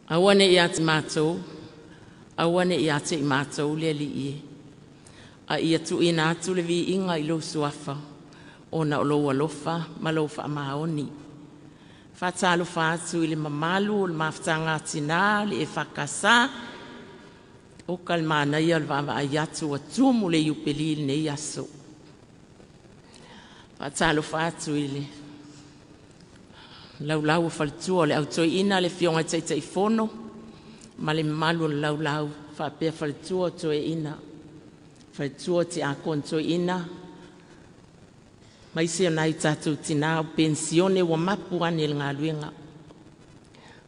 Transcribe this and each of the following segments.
Aua ne i ia te matou, aua ne i ia te i matou le Alii e, a ia tuuina atu le viiga i lou Suafa, ona o lou alofa ma lou faamaoni. Faatalofa atu i le mamalu o le Mafutaga a Tina le EFKS, oka le manaia o le vaavaai atu ua tumu le iupeli i lenei aso. Faatalofa atu i le laulau o faletua o le au toeaina, le afioga i le Taitaifono ma le mamalu o le laulau faapea faletua o toeaina, faletua o tiakono toeaina, aemaise o nai o tatou tina o penisione ua mapu ane i le galuega.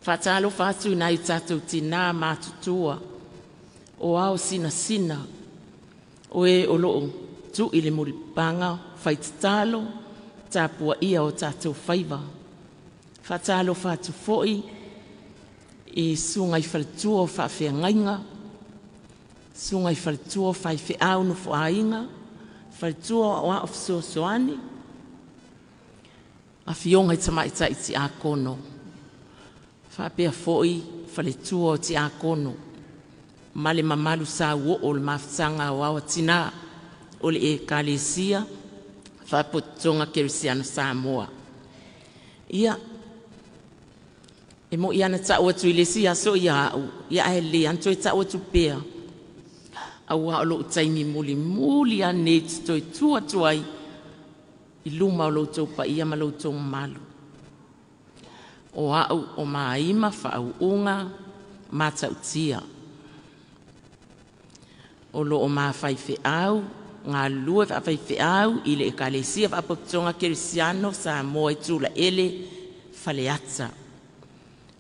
Faatalofa atu i nai o tatou tina matutua o ao sinasina, o e o lo o tui le mulipapaga, fai tatalo, tapuaia o tatou faiva. Faatalofa atu foi i susuga i faletua o faafeagaiga, susuga i faletua o faifeau nofoaiga, faletua o aoao fesoasoani, afioga i tamaitai tiakono, faapea foi faletua o tiakono ma le mamalu sauoo o le Mafutaga Aoao a Tina o le Ekalesia Faalapotopotoga Kerisiano Samoa. Ia, e moi lava na tau atu i le isi aso ia au, ia ae lelei lava ona toe tau atu pea, aua o lou taimi mulimuli lava lenei ou te toe tu atu ai i luma o lo outou paia ma lo outou mamalu. O au o Maima Faauuga Matautia, o lo o ma faifeau, galulue faafaifeau i le Ekalesia Faapotopotoga Kerisiano Samoa i Tulaele, Faleata.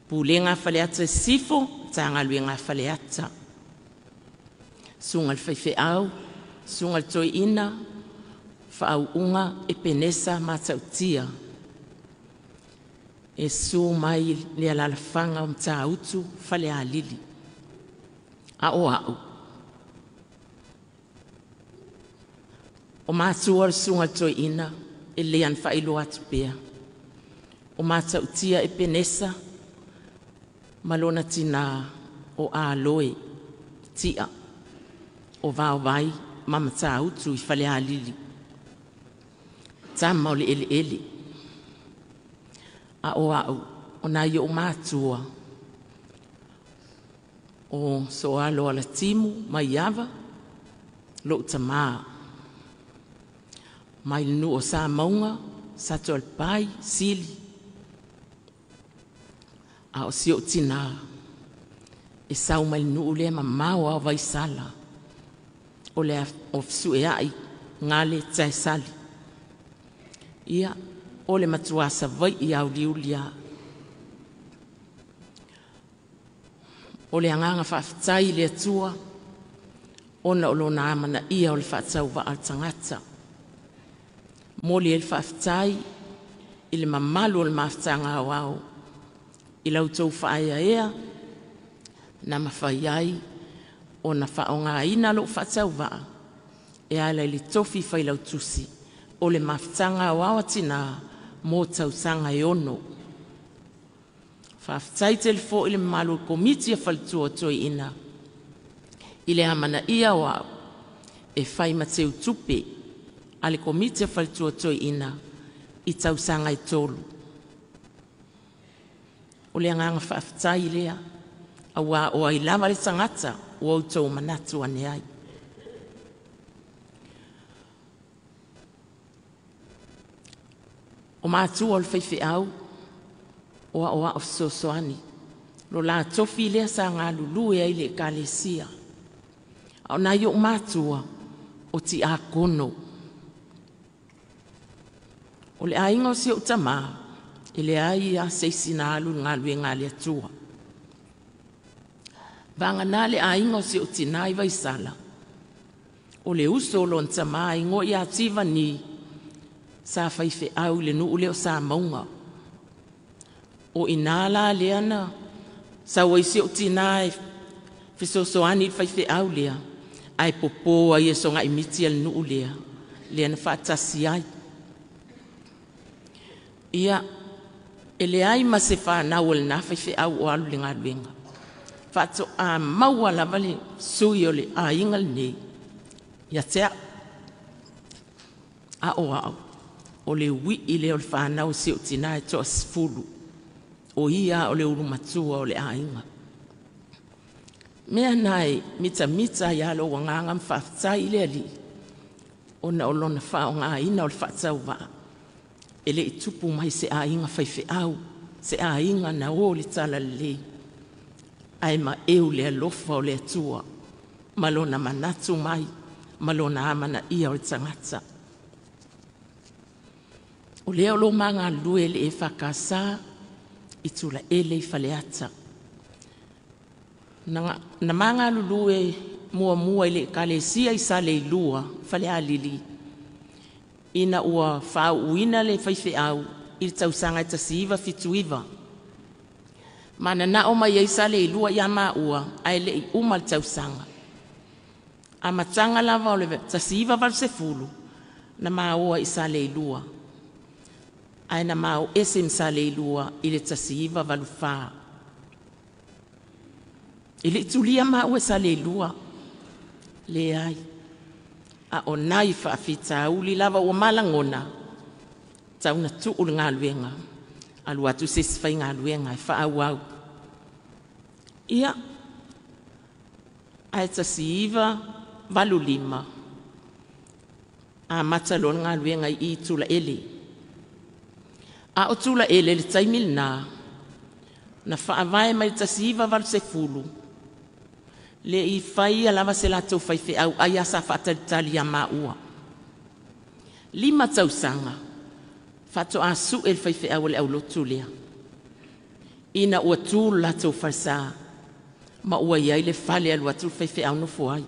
Pulega a Faleata Sisifo, Matagaluega a Faleata. Susuga i le Faifeau, Susuga i le Toeaina Faauuga Epenesa Matautia, e susu mai le alaalafaga o Matautu Falealili. A o au, o matua o le susuga i le toeaina, e lelei lava ona faailoa atu pea, o Matautia Epenesa ma lona tina o Aloe Tia o Vaovai ma Matautu i Falealili, tama o le eleele. A o au, o nai ou matua, o Sooalo Alatimu Maiava, lou tama, mai le nuu o Samauga, Satualepai, Sili. A o si ou tina, e sau mai le nuu lea mamao lava o Vaisala, o le Fesueai Gale Taesali. Ia, o le matua Savaii auliuli lava. O le agaga faafetai i le Atua ona o lona amanaia o le faatauvaa o le tagata. E momoli ai le faafetai i le mamalu o le Mafutaga Aoao i la outou faaeaea na mafai ai ona faaaogaina lou faatauvaa e ala i le tofi Failautusi o le Mafutaga Aoao a Tina mo tausaga e 6. Faafetai tele foi i le mamalu o le Komiti a Faletua o Toeaiina i le amanaia o au e fai ma teutupe a le Komiti a Faletua Toeaiina i tausaga e 3. O le agaga faafetai lea, aua o ai lava le tagata ua outou manatu ane ai. O matua o le faifeau o aoao fesoasoani, lo la tofi lea sa galulue ai i le ekalesia. A o nai ou matua o tiakono. O le aiga o si ou tama, e leai lava se isi na alu i le galuega a le Atua. Vagana le aiga o si ou tina i Vaisala, o le uso o lona tama e igoa ia Tivani, sa faifeau i le nuu lea o Samauga. O i ina la lea na sau ai si ou tina e fesoasoani i le faifeau lea, ae popo ai e sogaimiti a le nuu lea, lea na faatasi ai. Ia, e leai ma se fanau a lena faifeau o alu i le galuega. Faatoa maua lava le sui o le aiga lenei ia te au. A o au, o le uii lea o le fanau si ou tina e toa-10, o ia o le ulu matua o le aiga. Mea na e mitamita ai lava lou agaga ma faafetai i le Alii ona o lona faaaogaina o le faatauvaa e le i tupu mai se aiga faifeau, se aiga na o i le talalelei, ae maeu le alofa o le Atua ma lona manatu mai ma lona amanaia o le tagata. O lea o lo o ma galulue le EFKS i Tulaele i Faleata. Na ma galulue muamua i le Ekalesia i Saleilua, Falealili, ina ua faauuina le faifeau i le tausaga e 1979. Mananao mai ai Saleilua ia maua ae le i uma le tausaga. Amataga lava o le 1980 na maua i Saleilua, ae na ma o ese ma Saleilua i le 1984. E le i tulia maua e Saleilua, leai, a o nai faafitauli lava ua malagona, tau na tuu le galuega, alu atu se isi faigaluega e faaauau. Ia, ae 1985 amata loa le galuega i Tulaele. A o Tulaele i le taimi lena, na faavae mai le 1980, le i faia lava se latou faifeau, ai lava sa faatalitali ia maua. 5 tausaga faatoa sue le faifeau o le aulotu lea, ina ua tu le latou falesa ma ua i ai le fale alu atu le faifeau nofo ai.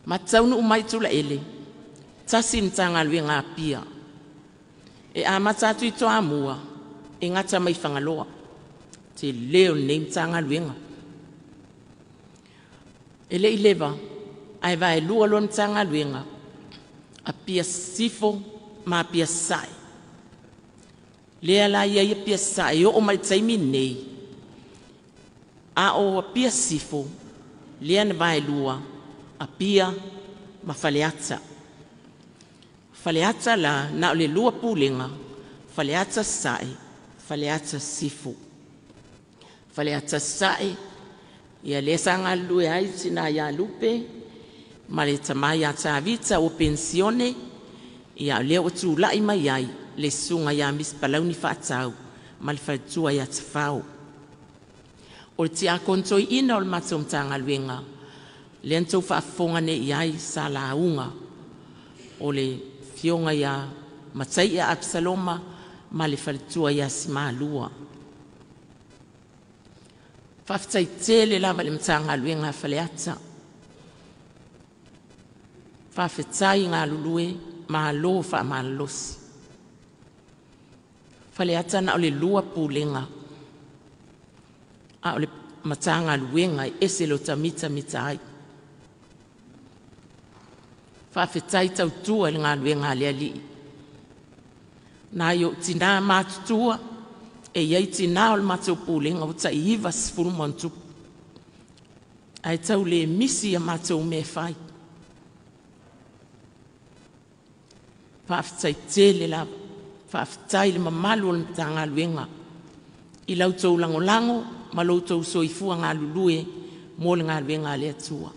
Ma taunuu mai Tulaele, tasi le Matagaluega a Apia, e amata atu i Toamua, e gata mai Fagaloa. Tele o lenei Matagaluega. E le i leva, ae vaelua loa le Matagaluega, Apia Sisifo ma Apia Sasae. Lea la ia i Apia Sasae e oo mai le taimi lenei, a o Apia Sisifo, lea na vaelua, Apia ma Faleata. Faleata la, na o le 2 pulega, Faleata Sasae, Faleata Sisifo. Faleata Sasae, ia lea sa galulue ai tina ia Lupe ma le tama ia Tavita ua penisione, ia lea ua tulai mai ai le susuga ia Misi Palauni Faatau ma le faletua ia Tafao. O le tiakono toeaina o le matou Matagaluega, lea na outou faafofoga nei i ai sa lauga, o le afioga ia Mataia Apisaloma ma le faletua ia Simalua. Faafetai tele lava i le Matagaluega a Faleata, faafetai galulue, malo faamalolosi. Faleata na o le 2 pulega, a o le Matagaluega e ese lota mitamita ai. Faafetai tautua i le galuega a le Alii. Nai ou tina matutua, e i ai tina o le matou pulega ua tai 90+, ae tau le misi a matou mea e fai. Faafetai tele lava, faafetai i le mamalu o le Matagaluega i la outou lagolago ma lo outou soifua galulue mo le galuega a le Atua.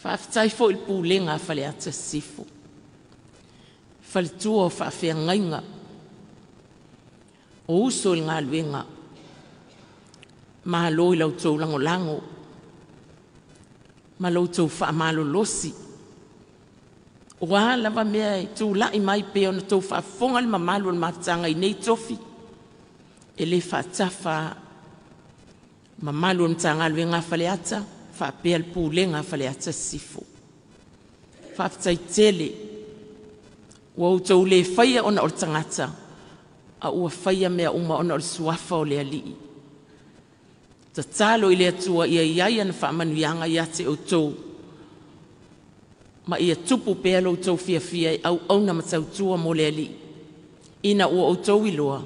Faafetai foi i le pulega a Faleata Sisifo, faletua o faafeagaiga, o uso i le galuega, malo i la outou lagolago ma lo outou faamalolosi. O a lava mea e tulai mai pei ona outou faafofoga le mamalu o le mafutaga i nei tofi, e le faatafa mamalu o le Matagaluega a Faleata faapea le pulega a Faleata Sisifo. Faafetai tele ua outou le faia ona o le tagata, a ua faia mea uma ona o le suafa o le Alii. Tatalo i le Atua ia i ai ana faamanuiaga ia te outou, ma ia tupu pea lo outou fiafia e auauna ma tautua mo le Alii, ina ua outou iloa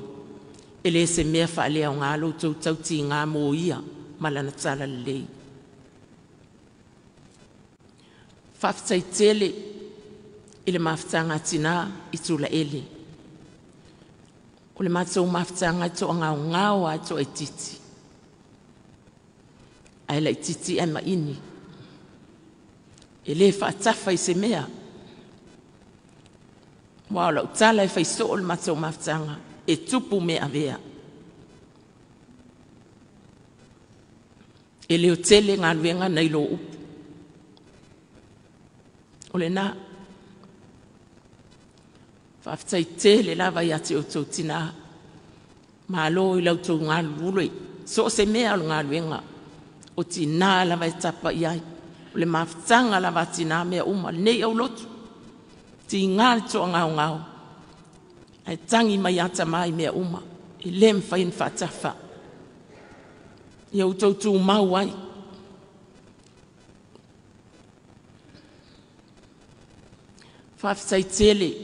E le se mea faaleaoga lo outou tautiga mo ia ma lana talalelei. Faafetai tele i le mafutaga a Tina i Tulaele. O le matou mafutaga e toagaogao lava, e toaitiiti, ae laitiiti ae maini. E le faatafa i se mea. Aua o lau tala e fai soo i le matou mafutaga, e tupu mea avea. E leo tele galuega nai lo upu. O lena, faafetai tele lava ia te outou tina, malo i la outou galulue, so o se mea o le galuega, o tina lava e tapa i ai. O le mafutaga lava a tina mea uma, lenei aulotu, tiga le toagaogao, ae tagi mai lava tama i mea uma, e le mafai ona faatafa. Ia outou tumau ai. Faafetai tele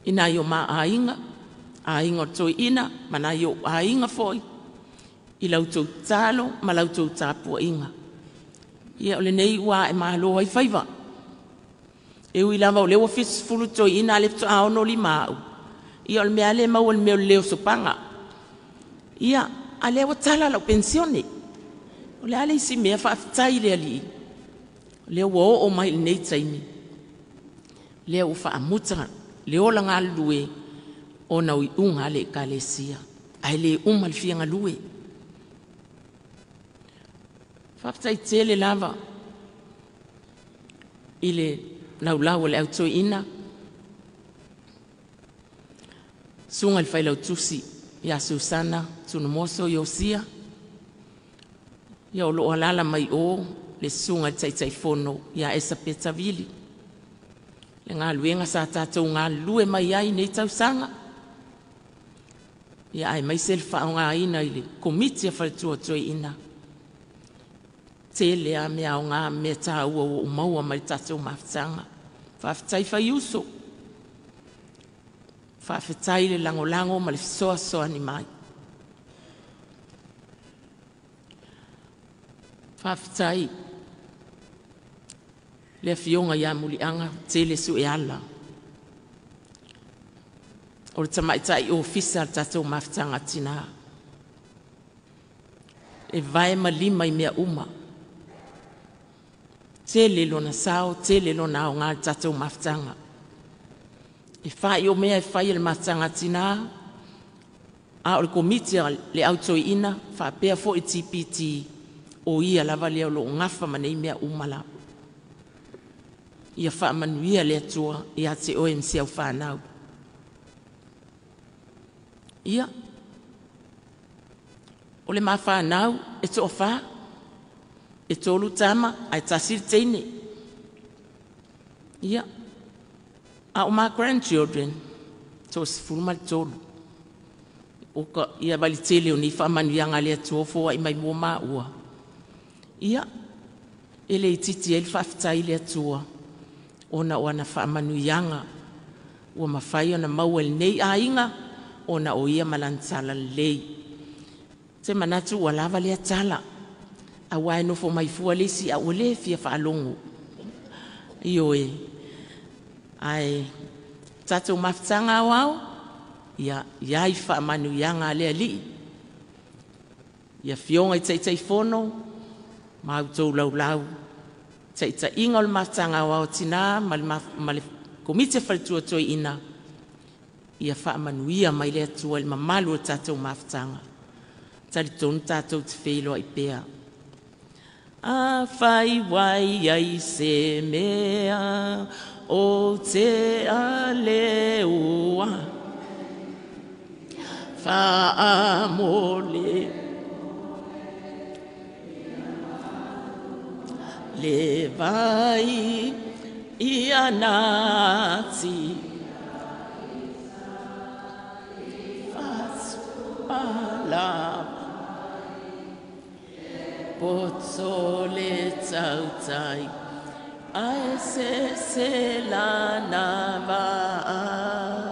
i nai o ma aiga, aiga o le toeaina ma nai ou aiga foi, i la outou tatalo ma la outou tapuaiga. Ia o lenei ua ae malo ai faiva. E ui lava o lea ua 70 toeaiina, a o lea faatoa 65 au, ia o le mea lava lea e maua i le mea o le leo sopaga. Ia, a o lea ua tala lau penisione. O le a le isi mea, faafetai i le Alii, o lea ua oo mai i lenei taimi, lea ua faamuta le ola galulue ona o iuga a le Ekalesia, ae le uma le fia galue. Faafetai tele lava i le laulau a le au toeaina, susuga i le Failautusi ia Susana Tunumoso Iosia, ia o lo o alaala mai o le susuga i le Taitaifono ia Esapeta Vili. Le galuega sa tatou galulue mai ai i nei tausaga, ia aemaise le faaaogaina i le Komiti a Faletua Toeaina, tele lava mea aoga ma mea taua ua ou maua mai le tatou mafutaga. Faafetai Faiuso, faafetai le lagolago ma le fesoasoani mai. Faafetai le Afioga ia Muliaga Tele Sueala, o le tamaitai ofisa o le tatou Mafutaga a Tina, e vae ma lima i mea uma, tele lona sao, tele lona aoga i le tatou mafutaga. E fa'i o mea e fai e le Mafutaga a Tina, a o le Komiti a le Au Toeaina faapea foi le TPT, o ia lava lea o lo o nafa ma nei mea uma lava. Ia faamanuia le Atua ia te oe ma si au fanau. Ia, o le mafanau e toafa, e 3 tama ae 1 le teine. Ia, a o ma grandchildren, 13. O ka ia vali tele o nei faamanuiaga a le Atua foai mai mua maua. Ia, e le itiiti ai le faafetai i le Atua, ona o ana faamanuiaga ua mafai ona maua e lenei aiga, ona o ia ma lana talalelei. Te manatu ua lava lea tala, aua e nofo mai fua le isi a ua le fia faalogo. Ioe, ae tatou mafutaga aoao, ia iai faamanuiaga a le Alii. Ia afioga i Taitaifono ma outou laulau, taitaiga o le mafutaga aoao a Tina ma le Komiti a Faletua Toeaina, ia faamanuia mai le Atua i le mamalu o tatou mafutaga. Talitonu tatou te feiloai pea. Afai ua i ai se mea o te aleua, faamole le vai ia nati fatupala poto le tautai ae se se lana vaa.